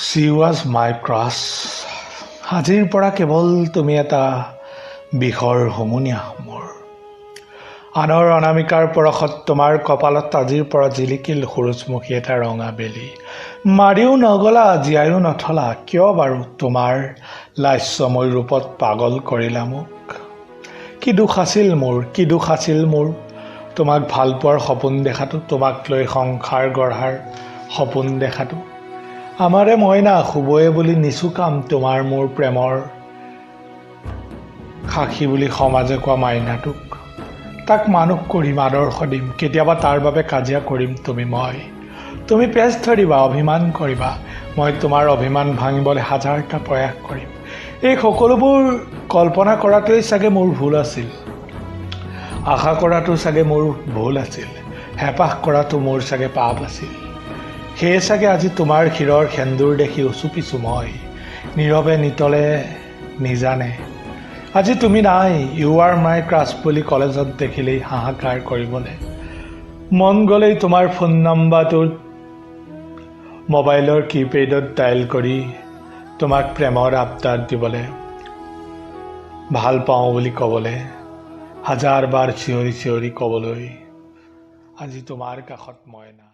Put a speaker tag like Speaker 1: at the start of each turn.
Speaker 1: She was my crush. আজিৰ পৰা কেৱল তুমি এটা বিষৰ হুমুনিয়াহ মোৰ। আনৰ অনামিকাৰ পৰশত তোমাৰ কপালত আজিৰ পৰা জিলিকিল সূৰুযমুখী এটা ৰঙা বেলি। মাৰিও নগলা, জীয়াইও নথলা, কিয় বাৰু তোমাৰ লাস্যময় ৰূপত পাগল কৰিলা মোক? কি দুখ আছিল মোৰ, কি দুখ আছিল মোৰ তোমাক ভালপোৱাৰ সপোন দেখাটো, তোমাক লৈ সংসাৰ গঢ়াৰ সপোন দেখাটো। আমাৰে মইনা শুবয়ে বুলি নিচু কাম তোমাৰ মোৰ প্ৰেমৰ সাক্ষী বুলি সমাজে কোৱা মাইনাটোক। তাক মানুহ কৰিম, আদৰ্শ দিম, কেতিয়াবা তাৰ বাবে কাজিয়া কৰিম তুমি মই। তুমি পেজ ধৰিবা, অভিমান কৰিবা, মই তোমাৰ অভিমান ভাঙিবলৈ হাজাৰটা প্ৰয়াস কৰিম। এই সকলোবোৰ কল্পনা কৰাটোৱেই চাগে মোৰ ভুল আছিল, আশা কৰাটো চাগে মোৰ ভুল আছিল, হেঁপাহ কৰাটো মোৰ চাগে পাপ আছিল। সেয়ে চাগে আজি তোমাৰ শিৰৰ সেন্দুৰ দেখি উচুপিছোঁ মই নীৰৱে, নিতলে, নিজানে। আজি তুমি নাই, you are my crush বুলি কলেজত দেখিলেই হাহাকাৰ কৰিবলৈ মন গ'লেই তোমাৰ ফোন নম্বৰটোত মোবাইলৰ কিপেডত ডায়েল কৰি তোমাক প্ৰেমৰ আবদাৰ দিবলৈ, ভাল পাওঁ বুলি ক'বলৈ, হাজাৰ বাৰ চিঞৰি চিঞৰি ক'বলৈ আজি তোমাৰ কাষত মই নাই।